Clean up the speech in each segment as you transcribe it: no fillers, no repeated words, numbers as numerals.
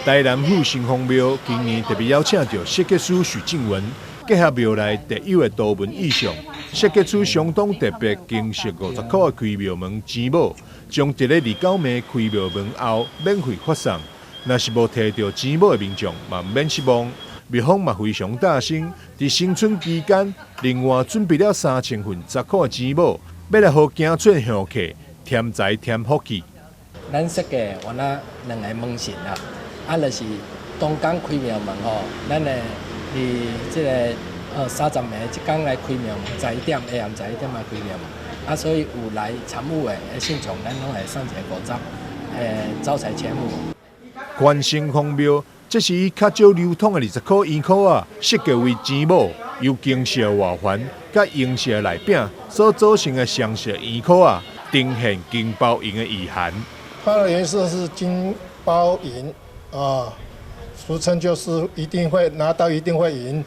台南府城隍廟今年特別邀請著設計師許靜文，結合廟內特有的圖文意象，設計出相當特別金色50箍的開廟門錢母，將佇咧29暝開廟門後免費發送。若是無提著錢母的民眾，嘛毋免失望。廟方嘛非常貼心，佇新春期間，另外準備了3000份10箍的錢母，欲來予行春香客添財添福氣。咱設計原來兩个門神啦，啊，就是當工開廟門吼，咱會佇這个30暝這工來開廟門，11點下暗11點來開廟門，啊，所以有來參與的信眾，咱攏會送一个50招財錢母。關城隍廟，這是以較少流通的20箍圓箍仔，設計為錢母，由金色外環佮銀色內餅所組成的雙色圓箍仔，呈現金包銀的意涵。它的顏色是金包銀啊，俗稱就是一定會拿到，一定會贏。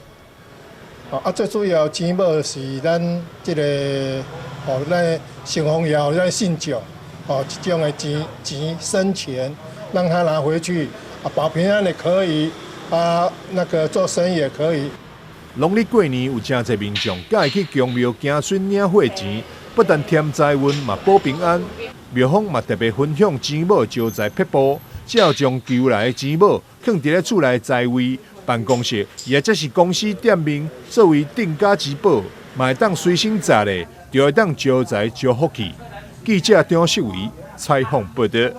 啊，最主要錢母是咱這个哦，咱城隍爺咱信眾哦，這種的錢錢生錢，讓他拿回去啊，保平安也可以啊，那個做生意也可以。農曆過年有誠濟民眾，佮意去宮廟行春領火錢，不但添財運，嘛保平安。廟方嘛特別分享錢母招財撇步，只要將求來的錢母囥佇咧厝內財位、辦公室，或者是公司店面，作為鎮家之寶，嘛會當隨身攜咧，就會當招財招福氣。記者張世維採訪報導。